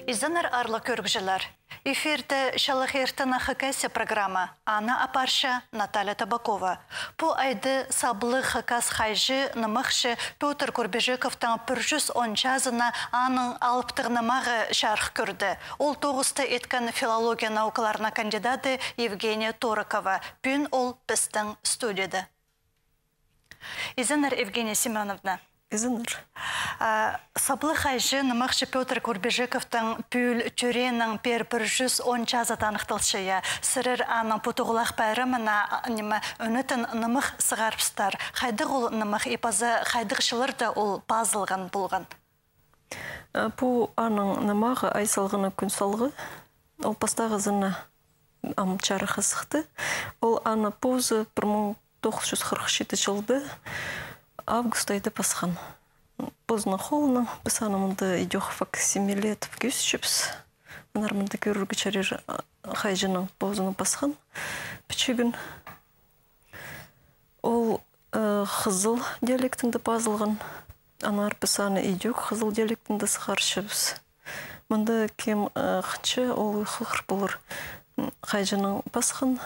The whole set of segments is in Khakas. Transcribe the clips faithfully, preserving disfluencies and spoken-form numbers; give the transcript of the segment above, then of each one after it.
Изеннер, аарлығ кӧрігҷілер. Эфирде «Чалахай иртеннег Хакасия» программа. Аны апарча Наталья Табакова. Пу айда саблығ хакас хайҷы, нымахчы Пётр Курбижековтың пір чӱс он чазына аның алыптығ нымағы чарых кӧрді. Ол тоғысты иткен филология наукаларының кандидаты Евгения Торокова. Пӱӱн ол пістің студияда. Изеннер, Евгения Семёновна. Изеннер. А, саблығ хайҷы, нымахчы Пётр Курбижековтың пӱӱл тӧреенің пеер пір чӱс он чазы таныхталча, я. Сірер аның пу тоғылах пайрамына, а, ниме, ӧнетін нымах сығарыбыстыр. Хайдағ ол нымах, и паза хайдағ чылларда ол пазылған полған? А, пу аның нымағы «Ай салғаны кӱн салғы». Ол пастағызына ам чарыхха сыхты. Ол аны позы пір муң тоғыс чӱс хырых читі чылда август айда пасхан. Позының холынаң. Піс аны мында идӧк факсимилетіп кӧзітчебіс. Аннаңар мында кӧрерге чарир, а, хайҷының позының пасхан пічігін. Ол, э, хызыл диалектінде пазылған. Аннаңар піс аны идӧк хызыл диалектінде сығарчабыс. Мында кем, э, хынча, ол хығыр полар, м, хайҷының пасхан,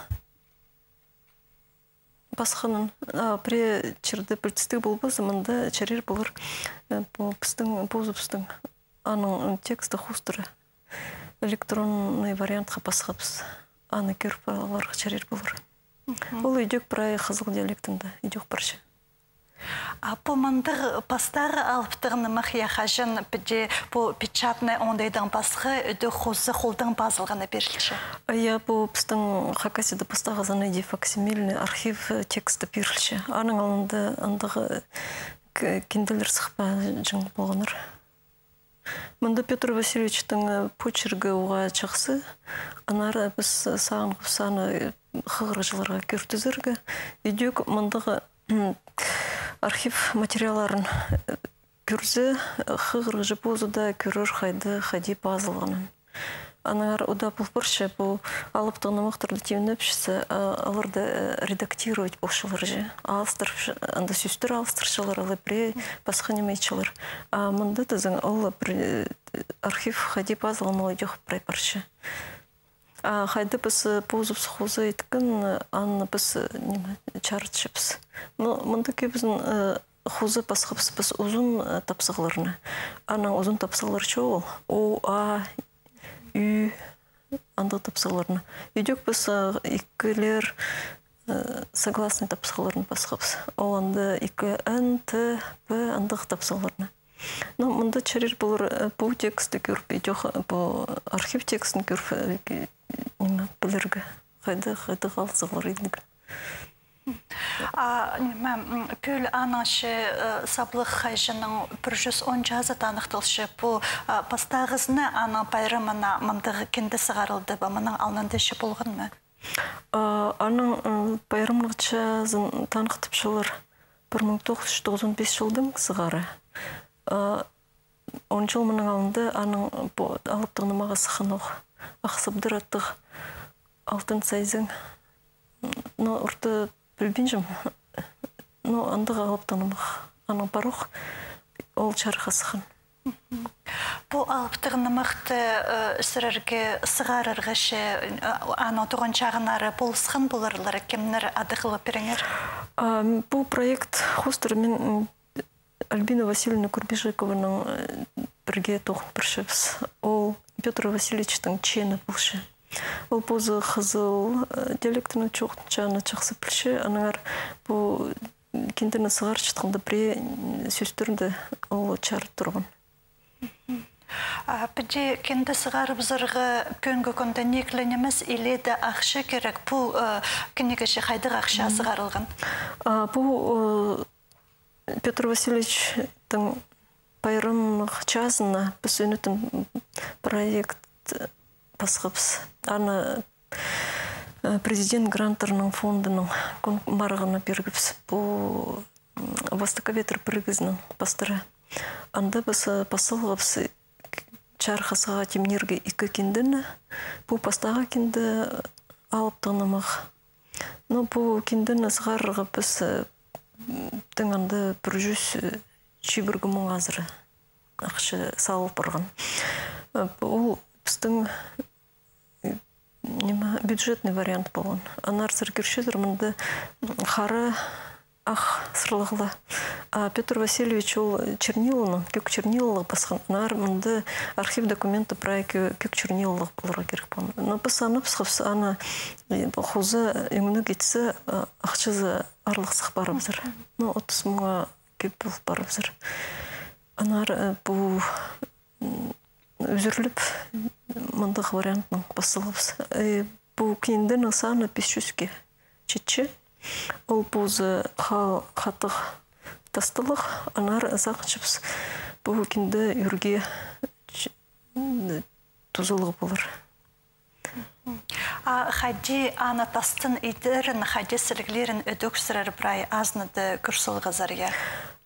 пасханын. А пірее чирде пілдістіг полбаза, мында чарир полар, э, пу пістің, позыбыстың аның, м, тексті хоостыра электронный вариантха пасхабыс. Аны кӧріп аларға чарир полар. Ол идӧк прай хызыл диалектінде идӧк парча. А пу мындағ пастағы алыптығ нымах, я, хаҷан піди пу печатный оңдайдаң пасха, идӧк хоза холдаң пазылғаны пирілче? А, я, пу пістің Хакасияда пастағызына иди факсимильный архив, э, тексті пирілче. Аның алнында андағ, э, к-, кинделер сыхпаҷаң полғаннар. Мында Пётр Васильевичтің, э, почергі уғаа чахсы. Аннаңар піс сағынғабыс аны, э, хығырығҷыларға кӧргізерге. Идӧк мындағ, м, архив материалларын, э, кӧрзе, э, хығырығҷы позы даа кӧрер, хайда, хайди пазылғанын. Аннаңар удаа пол парча, пу алыптығ нымахтарды тимнепчезер, а, аларды, э, редактировать полчалар чи. Алыстырып, анда сӧстер алыстырчалар, алай пірее пасха ниме итчелер. А мында тізең, ол пір, э, архив хайди пазылған, ол идӧк прай парча. А хайда піс, э, позыбыс хоза иткен, э, аны піс, э, ниме, чарытчабыс. Но мында кӧбізін, э, хоза пасхабыс піс узун, э, тапсағларны. Анаң узун тапсағлар чоғыл. О, а, ӱ, андағ тапсағларны. Идӧк піс, э, ікілер, э, согласный тапсағларны пасхабыс. Ол анда ікі н, т, п, андағ тапсағларны. Ну, мында чарир полар, э, пу тексті кӧріп, идӧк, э, пу архив текстін кӧріп, э, ки-, ниме, пілерге. Хайда, хайда алызығлар идерге. А, ниме, м, пӱӱл анаңар, э, саблығ хайҷының пір чӱс он чазы таныхталча, пу, э, пастағызына аның пайрамына мындағ кинде сығарылды ба, мының алнында чи полған ма? А, аның, м, пайрамнығ чазын таныхтапчалар пір муң тоғыс чӱс тоғызон пис чылдаң сығара. А, он чыл мының алнында аның, э, пу алыптығ нымағы сыххан ох. Ах Сыбдыр аттығ «Алтын сайзаң». Но орта пілбинчем. Но андағ алыптығ нымах. Аның пар ох, ол чарыхха сыххан. Пу алыптығ нымахты, э, сірерге сығарарға чи, э, аның туған чағыннары полысхан поларлар, кемнер, адығлап пиріңер? А, м, пу проект хоостыра мин, м, Альбина Васильевна Курбижекованаң, э, пірге тоғын парчабыс. Ол Пётр Васильевичтің чеені полча. Ол позы хызыл, э, диалектіні чоохтанча, аны чахсы пілче. Аннаңар пу киндені сығарчатханда пірее, м, сӧстерні ол чарыт турған. А піди кинде сығарыбызарға пӱӱнгі кӱнде ниик ле нимес, илееде ахча кирек, пу, э, книга чи хайдағ ахчаа сығарылған? А, пу, э, Пётр Васильевичтің пайрамнығ чазына піс ӧнетін проект пасхабыс. Аны, э, президент гранттарының фондының кӧн марығына пиргебіс. Пу, м, «Востоковедер» пірігізінің пастыра. Анда піс, э, пас салғабыс, э, чарыхха сығарға тимнирге ікі киндені. Пу пастағы кинде, э, алыптығ нымах. Но пу киндені сығарарға піс, э, м, тың анда пір чӱс, э, чибіргі муң азыра ахча салыл парған. Э, ол пістің, э, ниме, бюджетный вариант полған. Аннаңар сірер кӧрчезер, мында, м, хара, ах сырлығ ла. А Пётр Васильевич ол черниланаң, кӧк чернилалығ пасхан. Аннаңар мында архив документы прай кӧ-, кӧк чернилалығ поларға кирек полған. Но піс аныбысхабыс, аны, э, хоза ӧңніг итсе, а, ахчазы аарлығ сых парыбызар. Ну, отыс муңа кӧп пол парыбызар. Аннаңар, э, пу, м, ӱзӱрлеп, мындағ вариантнаң пас салғабыс. Э, пу кинденің саны пис чӱске читче. Ол позы ха-, хатығ тастылығ, аннаңар сағынчабыс, пу кинде ӱрге ч-, м, тузалығ полар. А хайди аны тастын идерін, хайди сіліглерін ідӧк сірер прай азынада кӧр салғазар, я?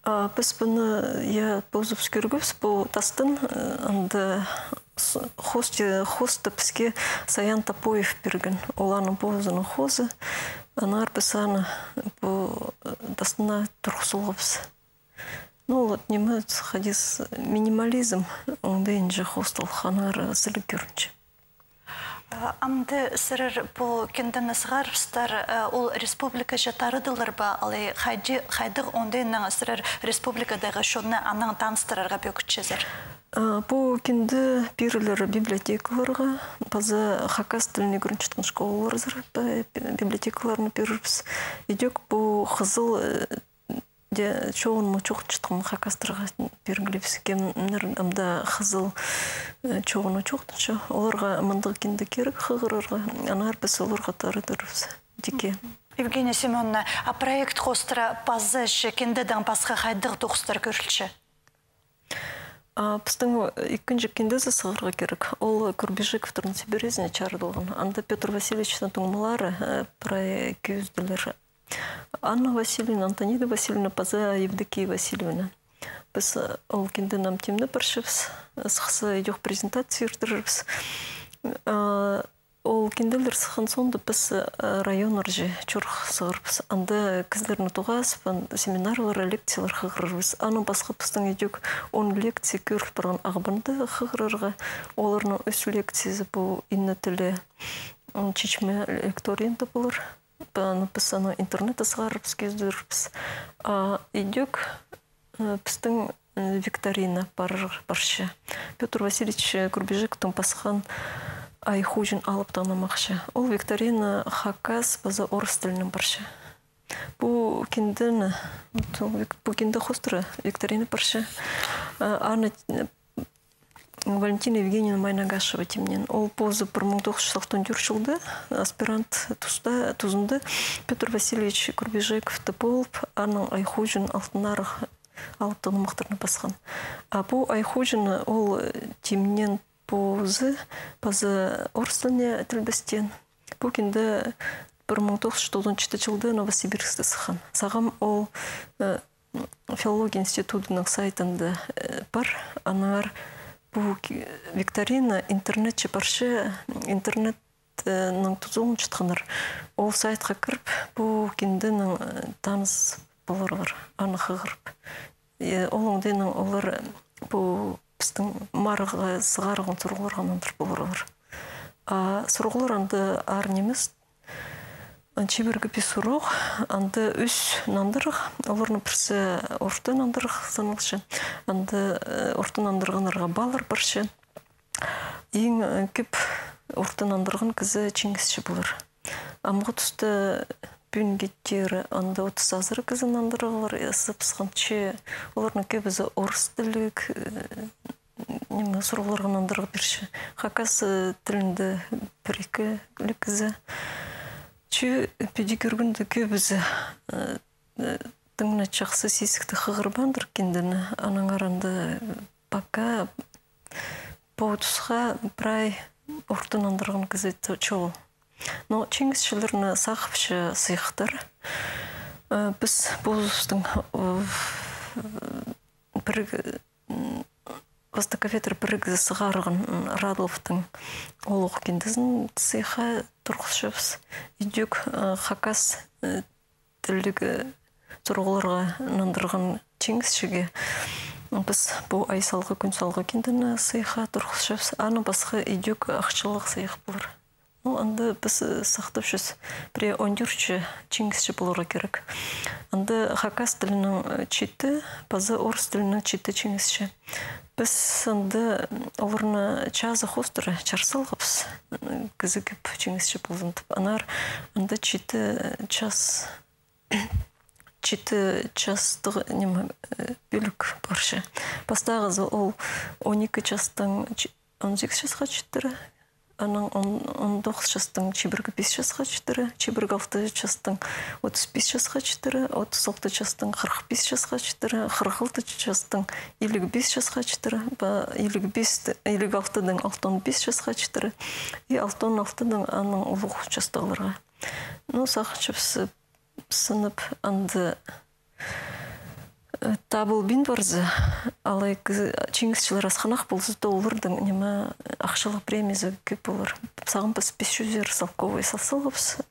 А, піс пыны, я, позыбыс кӧргебіс, пу тастын, э, анда с-, хоосты, хоосты піске Саян Топоев пирген. Ол аның позының хоозы. Аннаңар піс аны пу, э, тастына турғыс салғабыс. Ну, вот, ниме, хайди, минимализм, оңдайынҷа хоосталған, аннаңар сіліг кӧрінче. А, амды сірер пу киндені сығарыбыстар, э, ол республикаҷа тарадылар ба, алай хайди, хайдағ оңдайнаң сірер республикадағы чонны анаң таныстырарға пӧгітчезер? А, пу кинде пирілер библиотекаларға, паза хакас тілін ӱгренчеткен школаларзар, пе-, библиотекаларына пирербіс. Идӧк пу хызыл, э, Де чоғын ма чоохтанчатхан хакастарға пиргілебіс, кемнер амды хызыл, э, чоғын ма чоохтанча, оларға мындағ кинде кирек хығырарға, аннаңар піс оларға таратырбыс тикке. Евгения Семёновна, а проект хоостыра паза че киндедең пасха хайдағ тоғыстар кӧрілче? А, пістің ікінҷі киндезі сығарға кирек. Ол Курбижековтарның сибірезіне чарыдылған. Анда Пётр Васильевичтің туңмалары, э, прай кӧзіділер. Анна Васильевна, Антонида Васильевна паза Евдокия Васильевна. Піс, э, ол киндені ам тимнеп парчабыс, сыхса идӧк презентация иртірербіс. Э, ол кинделер сыххан соонда піс, э, районнарҷа чорых сығарбыс. Анда кізілерні тоғазып, ан-, семинарлар, лекциялар хығырарбыс. Анаң пасха пістің идӧк он лекция кӧріл парған Ағбанда хығырарға. Оларның ӱс лекциязы пу инне тілі, м, чечме лекториинда полар. Аны піс аны интернетте сығарарбыс, кӧзідербіс. А идӧк, э, пістің, э, викторина пар-, парча. Пётр Васильевич Курбижековтың пасхан «Ай хуҷин» алыптығ нымахча. Ол викторина хакас паза орыс тілінең парча. Пу киндені, вот, ол вик-, пу кинде хоостыра викторина парча. Э, аны, э, Валентина Евгеньевна Майнагашева тимнеен. Ол позы пір муң тоғыс чӱс алтон тӧрт чылда, аспирант туста, тузында Пётр Васильевич Курбижековты полып, аның «Ай хуҷин» алтын арығ алыптығ нымахтарны пасхан. А пу «Ай хуҷин» ол тимнеен позы, паза орыс тіліне тілбестеен. Пу кинде пір муң тоғыс чӱс тоғызон читі чылда Новосибирскте сыххан. Сағам ол, э, филология институдының сайтында, э, пар, аннаңар пу ки-, викторина интернетче парча, интернет, э, ның тузаланчатханнар. Ол сайтха кіріп, пу кинденең, э, таныс поларлар, аны хығырып. Э, ол оңдайнаң олар, э, пу пістің марығға сығарылған сурығларға нандырып поларлар. А сурығлар анда аар нимес, Ан чибіргі пис сурығ, анда ӱс нандырығ, оларның пірсі орта нандырығ саналча. Анда, э, орта нандырғаннарға баллар парча. Иң, э, кӧп орта нандырған кізі чиңісчі полар. Амғы туста пӱӱнге теере анда отыс азыра кізі нандырығлар, э, сыбысханча, оларның кӧбізі орыс тілліг, э, ниме, сурығларға нандырығ пирче. Хакас, э, тілінде пір-ікі ле кізі. Че піди кӧргенде кӧбізі, э, э, тың на чахсы сизікті хығырбаандыр киндені, аннаңар анда, э, пока пу тусха прай орта нандырған кізі то-, чоғыл. Но чиңісчілерні сағыпча сыйыхтар. Э, піс позыбыстың, э, пір, м, востоковедтер пірігізі сығарған, м, Радловтың олох киндезін сыйыхха турғысчабыс. Идӧк, э, хакас, э, тілліг сурығларға нандырған чиңісчіге, Піс пу «Ай салғы, кӱн салғы» киндені сыйыхха турғысчабыс. Аның пасха идӧк ахчалығ сыйых полар. Ну, анда піс, э, сахтапчабыс пірее он тӧртче чиңісчі поларға кирек. Анда хакас тілінең, э, читі, паза орыс тілінең читі чиңісчі. Піс анда, м, оларны чазы хоостыра чар салғабыс, м, кізі кӧп чиңісчі ползын тіп. Аннаңар анда читі, э, час, читі частығ, ниме, э, пӧлік парча. Пастағызы ол он ікі частаң чи-, он сигіс часха читіре, анаң он, он тоғыс частаң чибіргі пис часха читіре, чибіргі алты частаң отыс пис часха читіре, отыс алты частаң хырых пис часха читіре, хырых алты частаң иліг пис часха читіре, ба иліг пис, иліг алтыдаң алтон пис часха читіре, и алтон алтыдаң анаң улуғ частығларға. Ну, сағынчабыс, сынап, анда, э, табылбин парза, алай кізі, чиңісчілер асхынах полза, то оларның, ниме, ахчалығ премиязы кӧп полар. Сағам піс пис чӱзер салковай сал салғабыс.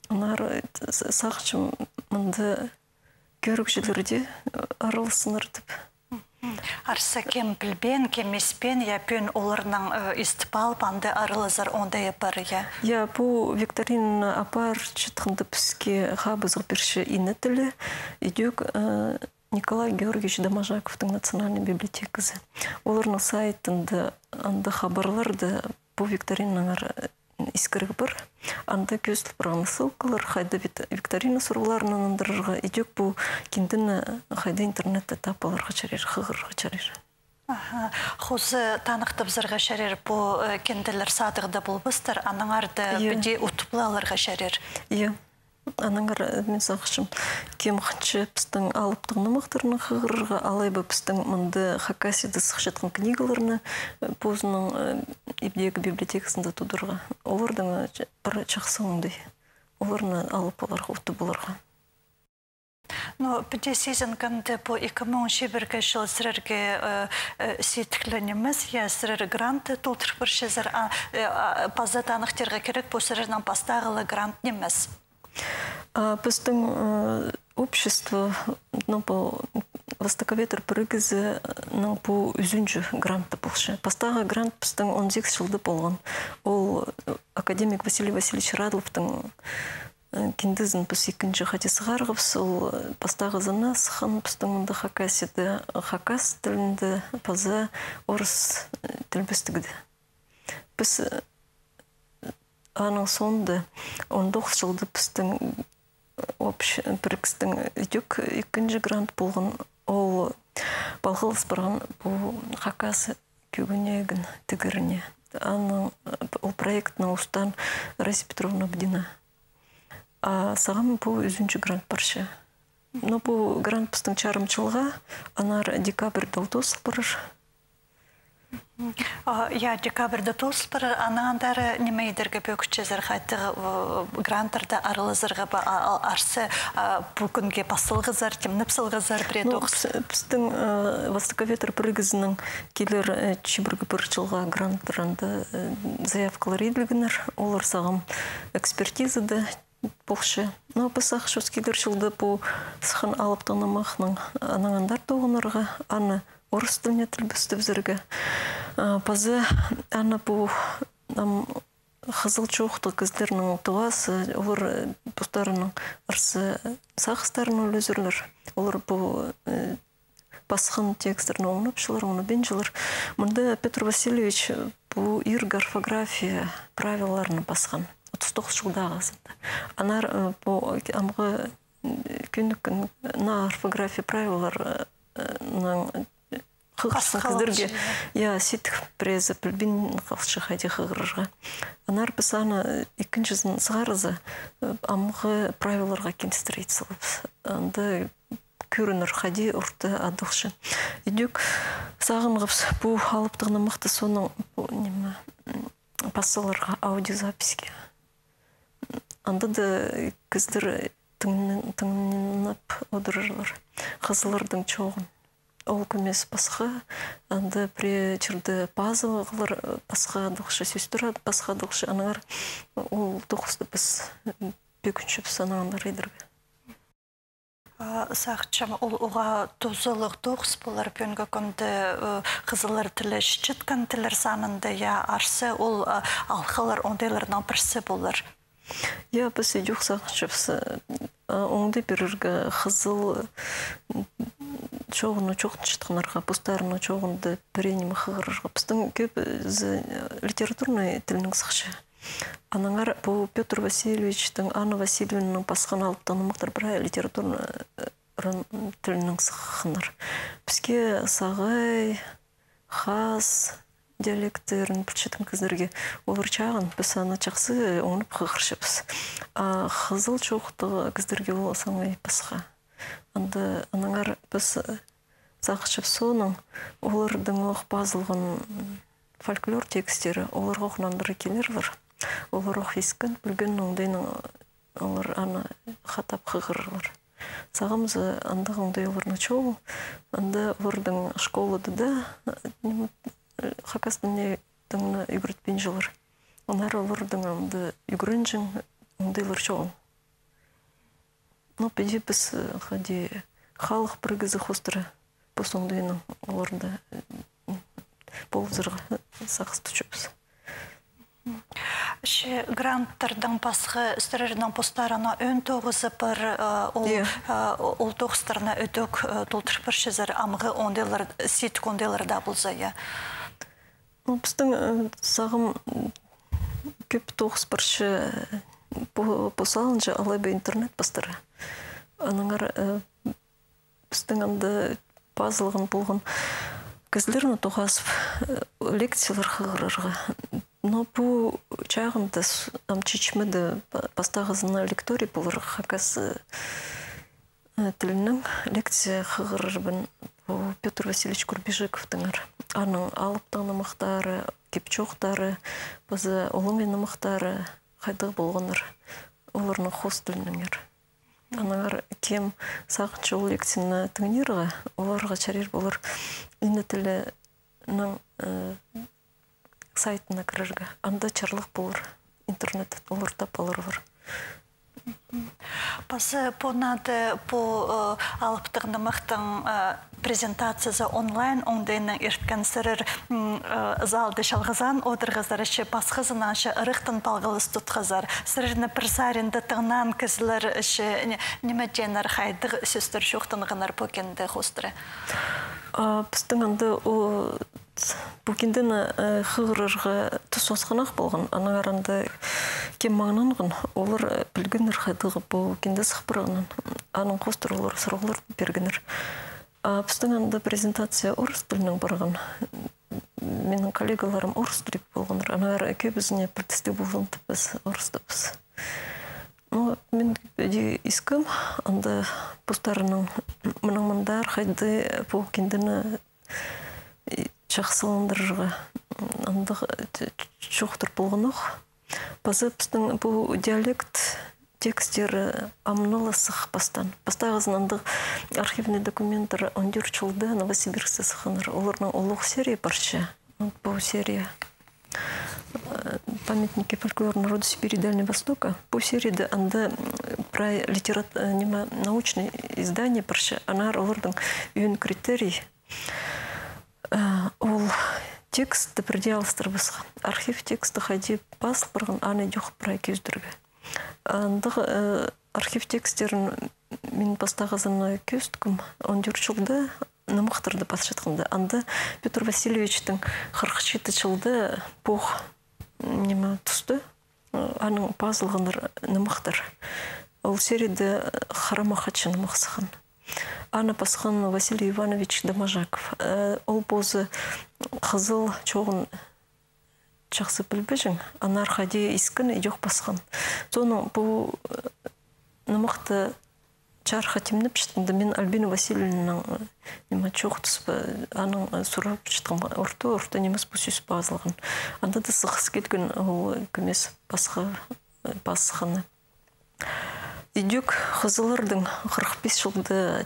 Аннаңар, э, с-, сағынчам, мында кӧрігҷілер дее, э, аралассыннар тіп. Арса кем пілбеен, кем испеен, я, пӱӱн оларнаң, э, истіп алып, анда аралазар оңдай апар, я? Я, пу викторинаны апарчатханда піске хабызығ пирче Инна тілі, идӧк, э, Николай Георгиевич Доможаковтың национальный библиотеказы. Оларның сайтында анда хабарларда пу викторинанаңар, э, искіріг пар. Анда кӧзіл парған ссылкалар, хайда вит-, викторина сурығларынаң нандырарға, идӧк пу киндені хайда интернетте таап аларға чарир, хығырарға чарир. Аха. Хоза таныхтабызарға чарир, пу, э, кинделер садығда полбастар, аннаңар даа, я, піди утып ла аларға чарир. Я. Аннаңар, э, мин сағынчам, кем хынча пістің алыптығ нымахтарны хығырарға, алай ба пістің мында Хакасияда сыхчатхан книгаларны, э, позының, э, ибдегі библиотеказында тударға. Оларның, э, пір чахсы оңдай. Оларны алып аларға, утып аларға. Ну, піди сизінгенде, пу ікі муң чибіргі чыл сірерге, э, э, сидік ле нимес, я, сірер грант толдырып пирчезер, а, э, а, паза таныхтирға кирек, пу сірернің пастағы ла грант нимес. А, пістің, э, общество, ну, пу Востоковедтер пірігізінің пу ӱзінҷі гранты полча. Пастағы грант пістің он сигіс чылда полған. Ол, э, академик Василий Васильевич Радловтың, э, киндезін піс ікінҷі хати сығарғабыс. Ол, э, пастағызына сыххан пістің мында Хакасияда хакас тілінде паза орыс, э, тілбестігде. Піс, э, аның соонда он тоғыс чылда пістің, э, общ-, пірігістің идӧк ікінҷі грант полған. Ол палғалыс парған пу хакас кӧгенегін тігеріне. Аның, э, ол проектіні устаан Раиса Петровна Будина. А сағам пу ӱзінҷі грант парча. Ну, пу грант пістің чарым чылға, аннаңар декабрьда ол тоозыл парар. А, я, декабрьда тоозыл парар, анаң андар ниме идерге пӧгінчезер, хайдағ, э, гранттарда аралазарға ба, а, а, арса, а, пу кӱнге пас салғазар, тимнеп салғазар, пірее тоғыс? Ну, піс-, пістің, э, Востоковедтер пірігізінің килер, э, чибіргі пір чылға гранттарында, э, заявкалар иділгеннер, олар сағам экспертизада полча. Но піс сағынчабыс килер чылда пу сыххан алыптығ нымахнаң анаң андар тоғынарға, аны орыс тіліне тілбестебізерге. А, паза аны пу, ам, хызыл чоохтығ кізілернің тоғазы, олар, э, постарының арса сағыстарын ӱлезерлер. Олар пу, э, пасхан тексттерні оңнапчалар, оңнабинчалар. Мында Петр Васильевич, э, пу иргі орфография правилаларны пасхан. Отыс тоғыс чылдағызында. Аннаңар, э, пу амғы, м, кӧніккен наа орфография правилалар, э, наң, э, хығырчатхан кізілерге, я, сидік піреезі пілбин халча хайди хығырарға. Аннаңар піс аны, э, ікінҷізін сығарза, э, амғы правилаларға килістіре ит салабыс. Анда кӧрінер, хайди орта адалча. Идӧк сағынғабыс пу алыптығ нымахты соонаң, пу, ниме, м, пас саларға аудиозапиське. Анда даа кізілер тың-, тыңнап одырарлар хызылларның чооғын. Ол кӧмес пасха, анда пірее чирде пазығлар пасха адалча, сӧстер пасха адалча, аннаңар ол тоғысты піс, м, пӧгінчебіс анаң андар идерге. А, сағынчам, ол уғаа тузалығ тоғыс полар, пӱӱнгі кӱнде, э, хызыллар тілі читчеткен тіллер санында, я, арса, ол, а, алғылар оңдайларның пірсі полар. Я, піс ідӧк сағынчабыс, а, оңдай пирерге хызыл, м, чоғынны чоохтанчатханнарға, постарының чооғында пірее ниме хығырарға. Пістің кӧбізі, э, литературный тілнең сыхча. Аннаңар пу Пётр Васильевичтің, Анна Васильевнаның пасхан алыптығ нымахтар прай литературный, э, ран-, тілнең сыхханнар. Піске сағай, хаас диалекттерін пілчеткен кізілерге олар чағын, піс аны чахсы оңнап хығырчабыс. А хызыл чоохтығ кізілерге ол саңай пасха. Анда аннаңар піс, э, сағынчабыс, соонаң оларның ох пазылған фольклор текстері оларға ох нандыра килерлер. Олар ох искен, пілген, оңдайнаң олар аны хатап хығырарлар. Сағам за, андағ оңдай оларның чоғыл. Анда оларның школада даа, э, ниме, э, хакас тіліне тың на ӱгретпинчелер. Аннаңар оларның анда ӱгренҷең оңдайлар чоғыл. Ну, піди піс, э, хайди, халых пірігізі хоостыра пос оңдайнаң оларда, э, полызарға сағыс тутчабыс. Че гранттардаң пасха сірернің постарыңның ӧӧн тоғызы пар, э, ол, я, э, ол тоғыстарны ідӧк, э, толдырып парчазар, амғы оңдайлар, сидік оңдайлар даа полза, я. Ну, пістің, э, сағам, м, кӧп тоғыс парча, э, по-, пос алынҷа, алай ба интернет пастыра. Аннаңар, э, пістің анда пазылған полған кізілерні тоғазып, э, лекциялар хығырарға. Но пу чағында с-, ам чечмеде па-, пастағызына лекторий полар хакас, э, э, тілінең лекция хығырарбын пу Пётр Васильевич Курбижековтаңар. Аның алыптығ нымахтары, кип-чоохтары, паза олаңай нымахтары хайдағ полғаннар, оларның хоос тілінеңер. Аннаңар кем сағынча ол лекцияны тыңнирға, оларға чарир полар Ине тілінің, э, сайтына кірерге. Анда чарлығ полар интернет, олар тап аларлар. Паза пу нада пу, э, алыптығ нымахтың, э, презентациязы онлайн оңдайнаң ирткен, сірер, м, э, залда чалғызаан одырғазар, че пасхазынаң че ырахтаң палғалыс тутхазар. Сірерні пір саринда тыңнаан кізілер че ни-, ниме тееннер, хайдағ сӧстер чоохтанғаннар пу кинде хоостыра? А, пістің анда о, пу киндені, э, хығырарға тус осханах полған, аннаңар анда кем маңнанған, олар, э, пілгеннер хайдағ пу кинде сых парғанын. Аның хоостыра олар сурығлар пиргеннер. А пістің анда презентация орыс тілінең парған. Минің коллегаларым орыс тілліг полғаннар, аннаңар кӧбізіне пілдістіг полған тіп піс, орыс тіп піс. Ну, мин дее искем, анда постарының мынаң мындар хайди пу киндені, э, чахсыландырарға, андағ, э, ч-, чоохтар полған ох. Паза пістің пу диалект текстері амны ла сых пастаан. Пастағызын андағ архивный документтер он тӧрт чылда Новосибирскте сыхханнар. Оларның улуғ серия парча. Вот пу серия, э, «Памятники фольклора народов Сибири и Дальнего Востока». Пу серияда анда, м, прай литерат-, э, ниме, научный издание парча. Аннаңар оларның ӧӧн критерий, э, ол тексті пірдее алыстырбасха. Архив тексті хайди пазыл парған, аны идӧк прай кӧзідерге. Андағ, э, архив текстерін мин пастағызын кӧзіткем он тӧрт чылда, нымахтарды пасчатханда. Анда Пётр Васильевичтің хырых читі чылда пу, ниме, туста, э, аның пазылғаннар нымахтар. Ол серияда, э, «Харама хачы» нымах сыххан. Аны пасхан Василий Иванович Доможаков. Э, ол позы хызыл чоғын чахсы пілбеҷең, аннаңар хайди искен, идӧк пасхан. Соонаң пу, э, нымахты чарыхха тимнепчеткенде, мин Альбина Васильевнанаң, э, ниме, чоохтаспа, анаң, э, сурапчатхам, орта, орта нимес пу сӧс пазылған. Анда даа сығыс килген, ол кӧмес пасха, э, пазылғаны. Идӧк хызылларның хырых пис чылда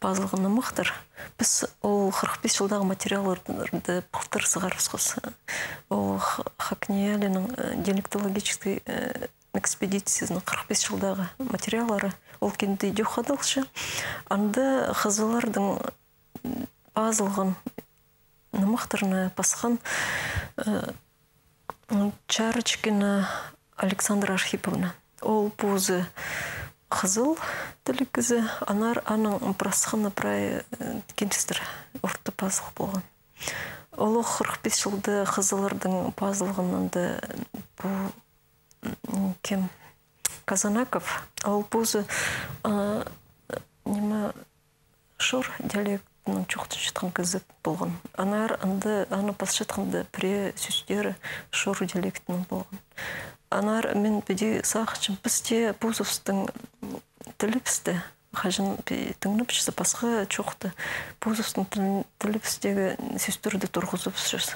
пазылған нымахтар. Піс ол хырых пис чылдағы материалларды пылтыр сығарыбысхабыс. Ол Х-, Хакниялинның, э, диалектологический, э, экспедициязының хырых пис чылдағы материаллары, ол кинде идӧк хадалча. Анда хызылларның пазылған нымахтарны пасхан, э, Чарочкина Александра Архиповна. Ол позы хызыл тілліг кізі, аннаңар аның прасханы прай, э, кинчестер орта пазылығ полған. Ол ох хырых пис чылда хызылларның пазылғанында пу, м, кем? Казанаков. Ол позы, а, ниме, шор диалектінең чоохтанчатхан кізі полған. Аннаңар анда аны пасчатханда пірее сӧстері шор диалектінең полған. Аннаңар мин піди сағынчам, піс тее позыбыстың тілібісті, хаҷан пі-, тыңнапчазың пасха чоохты, позыбыстың тіл-, тілібістегі сӧстерді турғызыбысчабыс.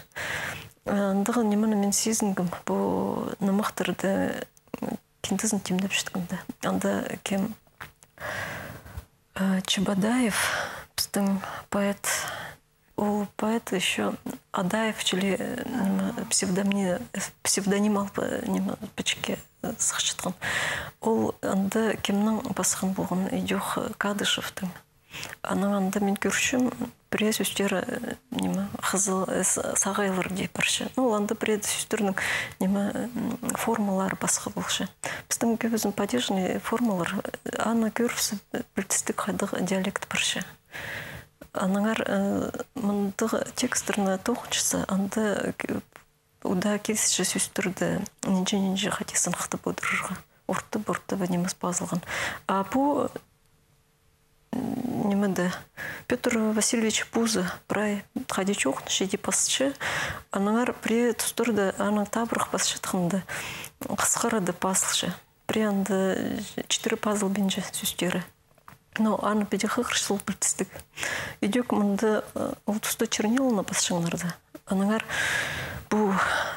Андағ нимені мин сизінгем, пу нымахтарда киндезін тимнепчеткенде. Анда кем, э, Чебодаев, пістің поэт, ол поэт ещё Адаев чіли, э, ниме, псевдомни-, псевдоним алып, э, ниме, пічікке, э, сыхчатхан. Ол анда кемнің пасхан полған, идӧк Кадышевтің. Анаң анда мин кӧрчем, пірее сӧстері, э, ниме, хызыл, э, с-, сағайлар дее парча. Ну, ол анда пірее сӧстернің, ниме, м, формалары пасха полча. Пістің кӧбізін падежный формалар, э, аны кӧрібіс, э, пілдістіг хайдағ диалект парча. Аннаңар, э, мындағ текстерні тоғынчазың, анда, э, удаа килісче сӧстерді нинҷе-нинҷе хайди сыныхтап одырарға. Ортап-ортап нимес пазылған. А пу, м, нимеде, Пётр Васильевич позы прай хайди чоохтанча, иди пасча. Аннаңар пірее тустарда аның табырах пасчатханда хысхарада пазылча. Пірее анда читіре пазылбинча сӧстері. Но аны піди хығырчазың, ол пілдістіг. Идӧк мында, э, ол туста черниланы пасчаңнар даа. Аннаңар пу,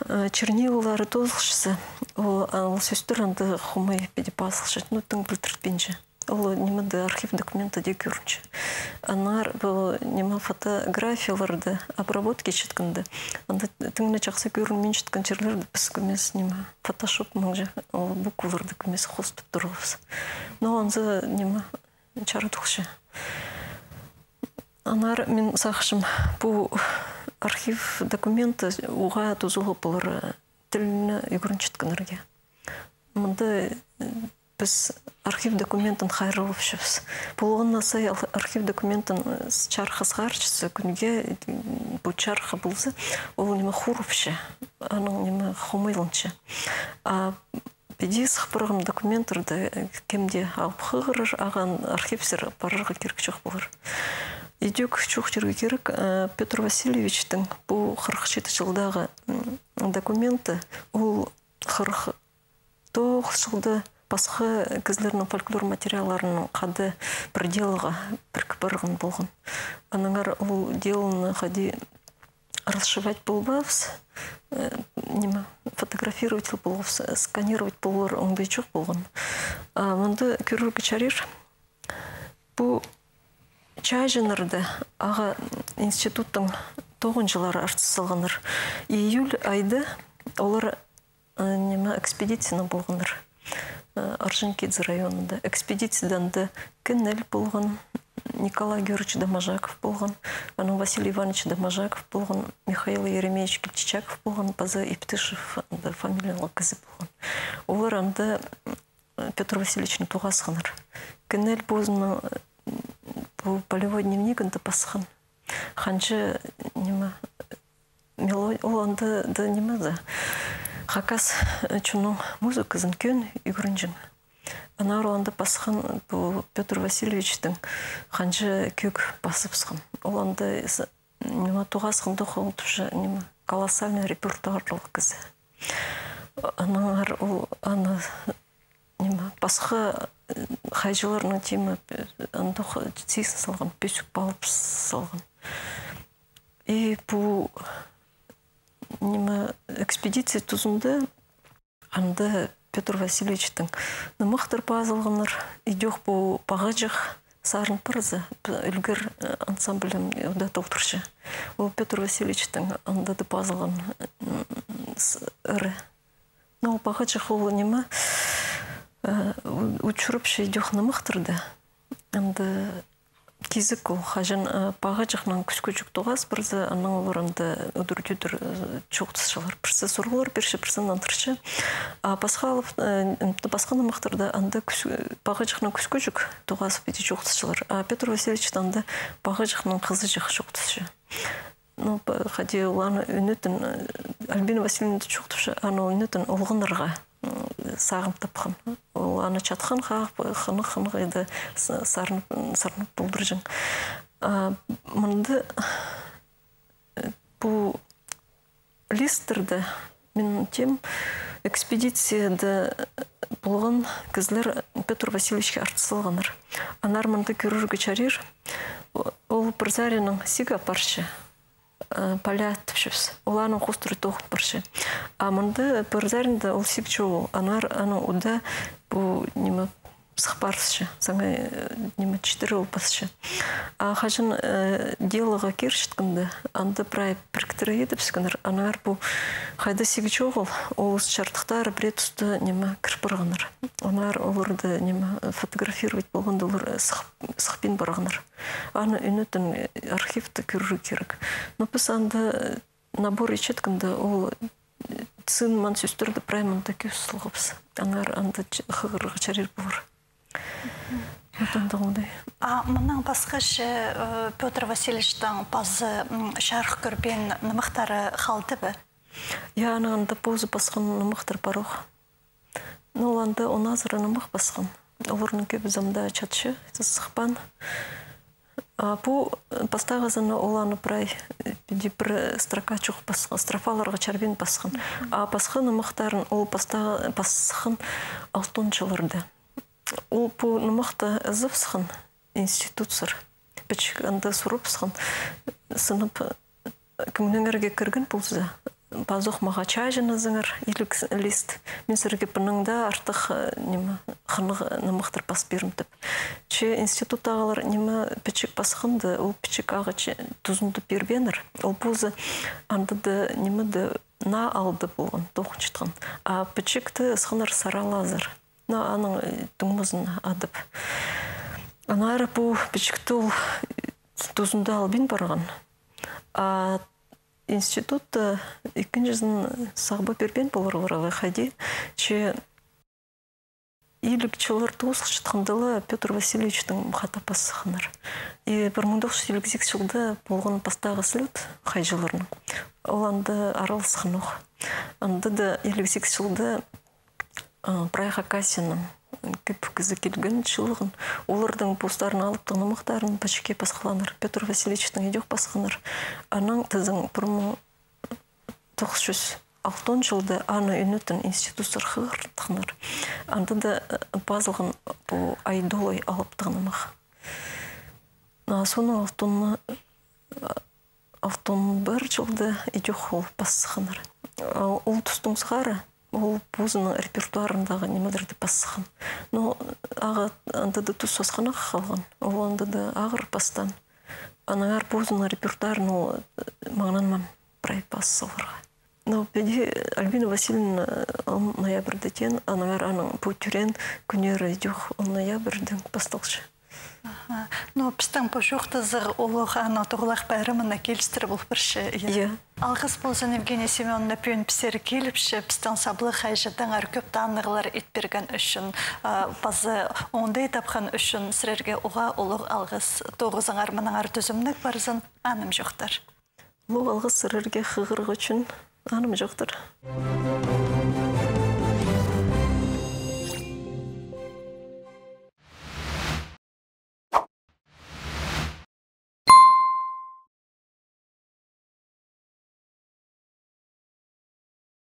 э, чернилалары тоозылчазың, ол, а, ол сӧстер анда хомай піди пазылча, ну, тың пілдіртпинче. Ол нимеде, архив документіде кӧрінче. Аннаңар пу, ниме, фотографияларды обработка итчеткенде, анда тың на чахсы кӧрінминчеткен чирлерде піс кӧмес, ниме, фотошоп маңча, ол букваларды кӧмес хостап турғабыс. Но анзы, ниме, чарадылча. Аннаңар мин сағынчам, пу архив документі уғаа тузалығ полар тілні ӱгренчеткеннерге. Мында, э, піс архив документін хайраллапчабыс. Полған на сай ал-, архив документін, э, с-, чарыхха сығарчазың кӱнге, э, пу чарыхха полза, ол ниме хурапча, анаң ниме хомайланча. А піди сых парған документтерні, э, кем дее алып хығырар, ағаа архивсер парарға кирек чох полар. Идӧк чоохтирға кирек, э, Пётр Васильевичтің пу хырых читі чылдағы, м, документі, ол хырых тоғыс чылда пасха кізілернің фольклор материалларынаң хада пір делоға пірік парған полған. Аннаңар ол делоны хайди расшивать полбаабыс, э, ниме, фотографировать полбаабыс, э, сканировать полар оңдай чох полған. А мында кӧрерге чарир, пу чааҷыннарны ағаа институттың тоғынҷылары артыс салғаннар. Июль айда олар, э, ниме, экспедицияны полғаннар. Э, Орджоникидзе районында. Экспедицияда анда Кенель полған, Николай Георгиевич Доможаков полған, анаң Василий Иванович Доможаков полған, Михаил Еремеевич Кильчичаков полған, паза Иптышев, анда фамилиялығ кізі полған. Олар анда, м, Пётр Васильевичні тоғасханнар. Кенель позының, м, пу полевой дневнигінде пасхан. Ханҷа, ниме, мело-, ол анда даа ниме дее, хакас, э, чонның музыказын кӧн ӱгренҷең. Аннаңар ол анда пасхан пу Пётр Васильевичтің ханҷа кӧг пазыбысхан. Ол анда с-, ниме, тоғасханда ол тоже, ниме, колоссальный репертуарлығ кізі. Аннаңар ол аны, ниме, пасха, э, хайҷыларның тиме, э, андох сизін салған, пӧзік паалап салған. И пу, ниме, экспедиция тузында анда Пётр Васильевичтің нымахтар пазылғаннар, идӧк пу «Пағаҷах» сарын парза, п-, «Ӱлгер», э, ансамблін удаа толдырча. Ол Пётр Васильевичтің анда даа пазылған, м, с-, ыры. Ну, пағаҷах ол ниме, э, у-, учурапча идӧк нымахтарда. Анда кизік ол, хаҷан, э, пағаҷахнаң кӱскӱҷік тоғас парза, анаң олар анда удур-тӧдір, э, чоохтасчалар. Пірсі сурығлар пирче, пірсі нандырча. А пасха алып, э, м, пасха нымахтарда анда кӱс-, пағаҷахнаң кӱскӱҷік тоғас піди чоохтасчалар. А Пётр Васильевич анда пағаҷахнаң хызыҷах чоохтасча. Ну, п-, хайди ол аны ӱнетін, э, Альбина Васильевна чоохтапча, аны ол ӱнетін олғаннарға, м, сағам тапхан. Ол аны чатхан хағып, хынығ-хынығ иді, с-, сарнап, сарнап полдырҷаң. А мында, э, пу листтарда, мин тим, экспедицияда, э, полған кізілер Пётр Васильевичке артыс салғаннар. Аннаңар мында кӧрерге чарир, о-, ол пір саринаң сиг апарча, э, поля тіпчебіс. Ол аның хоостыра тоғын парча. А мында пір саринда ол сиг чоғыл. Аннаңар аның удаа пу, ниме, сых парысча, саңай, э, ниме, читіре ол пасча. А хаҷан, э, делоға кирчеткенде, анда прай піріктіре идібіскеннер, аннаңар пу хайда сиг чоғыл, ол ус чардыхтары пірее туста, ниме, кір парғаннар. Аннаңар оларды, ниме, фотографировать полғанда олар, э, сых-, сыхпин парғаннар. Аны ӱнетін, э, архивті кӧрер кирек. Но піс анда, э, набор итчеткенде, ол, э, сын ман сӧстерді прай мында кӧс салғабыс. Аннаңар анда ч-, хығырарға чарир полар. Мгм. Вот андағ оңдай. А мыннаң пасха че, э, Пётр Васильевичтің пазы, м, чарых кӧрбеен нымахтары халды ба? Я, аның анда позы пасхан нымахтар пар ох. Ну, ол анда он азыра нымах пасхан. Оларның кӧбізі анда чатча, сыхпаан. А пу, э, пастағызын ол аны прай, э, піди пір строка чох пасхан, строфаларға чарбин пасхан. А пасха нымахтарын ол пастағы, пасхан алтон чылларда. Ол пу нымахты ызыбысхан институтсар. Пічік анда сурыбысхан, сынап, э, кемнеңерге кірген полза, пазох мағаа чааҷынзыңар, иліг с-, лист. Мин сірерге пынаң даа артых, э, ниме, хынығ нымахтар пас пирим тіп. Че институттағылар, ниме, пічік пасханда, ол пічік ағаа тузында пирбееннер. Ол позы анда даа, ниме дее, наа алды полған, тоғынчатхан. А пічікті ысханнар саралазар. Но аның, э, туңмазын адап. Аннаңар пу пічікті ол, э, тузында албин парған. А институтта ікінҷізін сағба пирбеен поларлар алай хайди. Че иліг чыллар тоозылчатханда ла Пётр Васильевичтің хада пас сыхханнар. И пір муң тоғыс чӱс иліг сигіс чылда полған пастағы слёт хайҷыларның. Ол анда араласхан ох. Анда даа иліг сигіс чылда, а, прай Хакасияның кӧп кізі килген чыылған. Оларның постарының алыптығ нымахтарын пічікке пасхалааннар. Пётр Васильевичтің идӧк пасханнар. Анаң тізең пір муң тоғыс чӱс алтон чылда аны ӱнетін институтсар хығыртханнар. Анда даа, э, пазылған пу Айдолай алыптығ нымах. А соонаң алтон, э, алтон пір чылда идӧк ол пас сыхханнар. А ол тустаң сығара ол позының репертуарындағы нимелерді пас сыххан. Но ағаа анда даа тус асхынах халған. Ол анда даа ағыр пастаан. Аннаңар позының репертуарын ол, э, маңнанмаан прай пас саларға. Но піди Альбина Васильевна, э, он ноябрьда теен, аннаңар аның пу тӧреен кӱннері идӧк он ноябрьдаң пасталча. Аха. Но пістің пу чоохтазығ улуғ аның туғлах пайрамына килістіре пол парча, я? Я. Алғыс ползын, Евгения Семёновна, пӱӱн пістерге киліпче, пістің саблығ хайҷыдаңар кӧп танығлар ит пирген ӱчӱн, а, паза оңдай тапхан ӱчӱн сірерге уғаа улуғ алғыс. Тоғызыңар мынаңар тӱзімніг парзын, анымҷохтар. Улуғ алғыс сірерге хығырығ ӱчӱн, анымҷохтар.